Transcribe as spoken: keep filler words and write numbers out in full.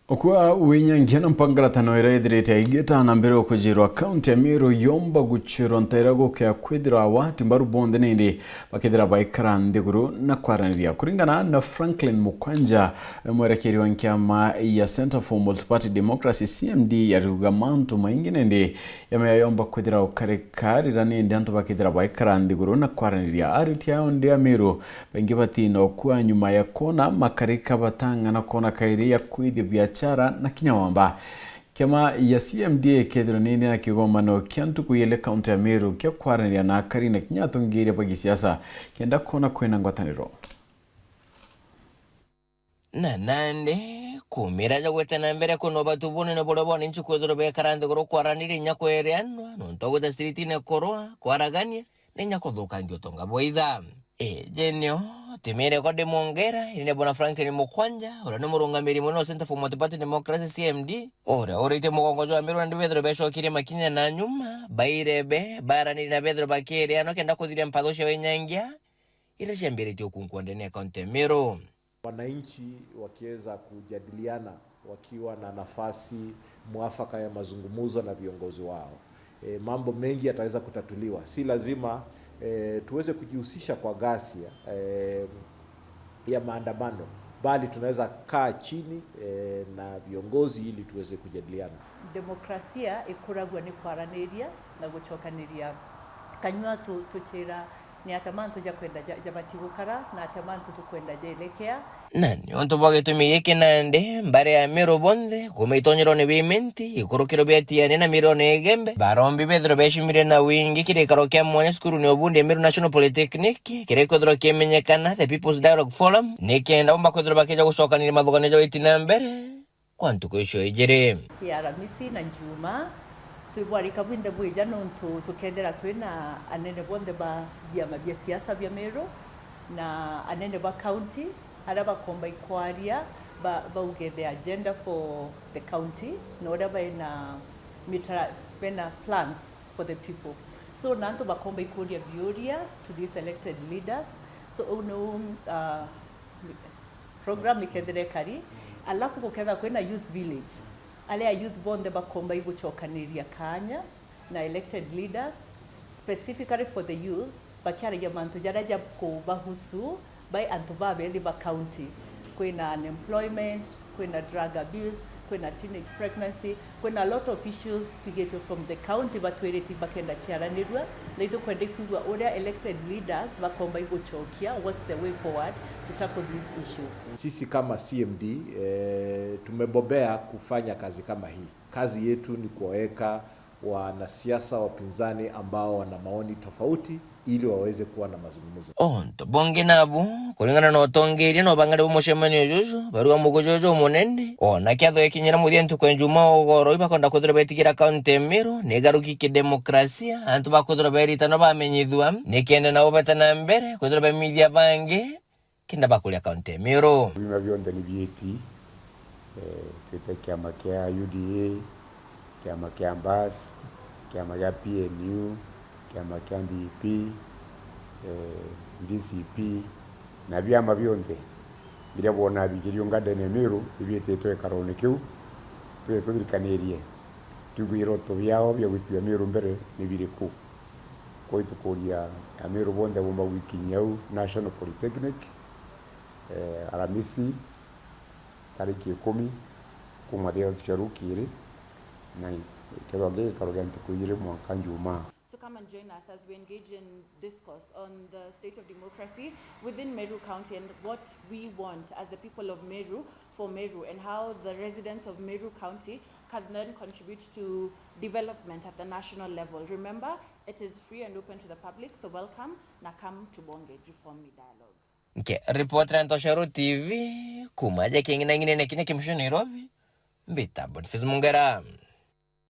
Okwa winyangia na mpangaratano iria ithirite igita na mbere okujirwa kaunti ya Meru yomba gucirwa ntaira gukea kwithirwa awati mbaru bonthe nindi bakithira baikara nthiguru na kwaraniria. Kuringana na Franklin Mukwanja, mwerekeri wa nkiama ya Centre for Multiparty Democracy, C M D, yariuga mantu maingi nindi yamea yomba kwithira ukarika rira nindi antu bakithira baikara nthiguru na kwaraniria. Ariti ao ndi a Meru baingi batina okua nyuma ya kona makarika batang'ana kona kairi ya kwithia biachara na kinya wamba. Kiama ya C M D ikethirwa nindi na kigomano kia ntuku yele kaunti ya Meru kia kwaraniria na akari na kinya atongeria ba gisiasa kenda kona kwina ngwataniro. Na nandi, kumira jagwete na mbere kwina ubatu bunene buria bwanenchi kwithirwa bekara nthiguru kwaraniria inya kwereanwa, nontu wa gwita streetine kurwa, kwaragania, na inya kuthukangia utonga bwa itha. Iji nio timire kwa ndimwongera, indi bwana Franklin Mukwanja, uria ni murungamiri munene wa Centre for Multiparty Democracy, C M D, uria uritie mugongo jwa Meru nandi bethirwe becokirie makinya na nyuma, bairebe, baranirie na bethirwe bakireanwa kenda kuthiria mpatho cia winyangia iria ciambiritie ukunkua ndene ya kaunti ya Meru. Wananchi wakiweza kujadiliana wakiwa na nafasi mwafaka ya mazungumzo na viongozi wao, e, mambo mengi yataweza kutatuliwa. Si lazima, e, tuweze kujihusisha kwa ghasia, e, ya maandamano, bali tunaweza kaa chini, e, na viongozi ili tuweze kujadiliana. Demokrasia ikuragua ni kwaraniria na gucokaniria kanyua tu-, tucira ni ata mantu jakwenda ja-, jabati gukara, na ata mantu tukwenda jaelekea. Na niuntu bwa gitumi giki nandi, mbari ya Meru bonthe, kuma itonyerone bia Imenti, ikurukiro bia Tiania na mirone Igembe, barombi bethirwe becumire na wingi kirikaro kia mwanya cukurune ya ubundi ya Meru National Polytechnic, kiria ikwithirwa kimenyekana The People's Dialogue Forum, nikenda bomba kwithirwa bakija gucokaniria mathugano ja witi na mbere kwa ntuku icio ijiri. Ya Aramisi na Njuma, twibwarika bwinthe bwija nontu tukethira twina anene bonthe ba biama bia siasa bia Meru na anene ba county aria bakomba ikwaria ba-, bauge the agenda for the county na uria baina mitara-, bena plans for the people. So na antu bakomba ikuria biuria to these elected leaders. So uu niu, uh, program ikethira ikari, alafu gukethira kwina youth village, aria youth bonthe bakomba igucokaniria kanya na elected leaders, specifically for the youth, bakiaragia mantu jaria jakubahusu by antu babethi ba county. Kwina unemployment, kwina drug abuse, kwina teenage pregnancy, kwina a lot of issues twigitwe from the county batwirite bakenda ciaranirua, na itukwenda kwigua uria elected leaders bakomba igucokia, what's the way forward to tackle these issues. Sisi kama C M D, eh, tumebobea kufanya kazi kama hii. Kazi yetu ni kuwaweka wanasiasa wapinzani ambao wana maoni tofauti ili waweze kuwa na mazungumzo. Untu bungi nabu, kuringana na utongeria na ubang'ari bwa mucemanio juju, barua mugu juju munene, ona kiatho gikinyira muthia ntuku ya Njuma ugoro, ibakwenda kwithirwa betigira kaunti ya Meru ni igaruki kidemokrasia, antu bakwithirwa beritana bamenyithua, nikenda nabo bete na mbere kwithirwa bemithia bangi kenda bakuria kaunti ya Meru. Biama bionthe ni bieti, eh, twite kiama kia U D A, kiama kia Mbas, kiama gia P N U, kiama kia D P, eh, D C P, na biama bionthe biria bwona bikiriunga ndene ya Meru, ibiititwe ikarone kiu, twithe tuthirikanirie, tuigwe iroto biao bia gwitithia Meru mbere ni biriku. Kwou itukuria Ameru bonthe bomba gwikinyia au National Polytechnic, eh, Aramisi, tariki ikumi, kuma thaa ithatu cia rukiri, na kethwa ngi gikaro gia ntuku ijiri mwanka Njumaa. To come and join us as we engage in discourse on the state of democracy within Meru County and what we want as the people of Meru for Meru, and how the residents of Meru County can then contribute to development at the national level. Remember, it is free and open to the public, so welcome, na come tubonge, ju form ni dialogue. Nkiripotera Ntoshero T V, kuma aja king'inang'inene kinya kimsho Nairobi, mbita Boniface Mungera.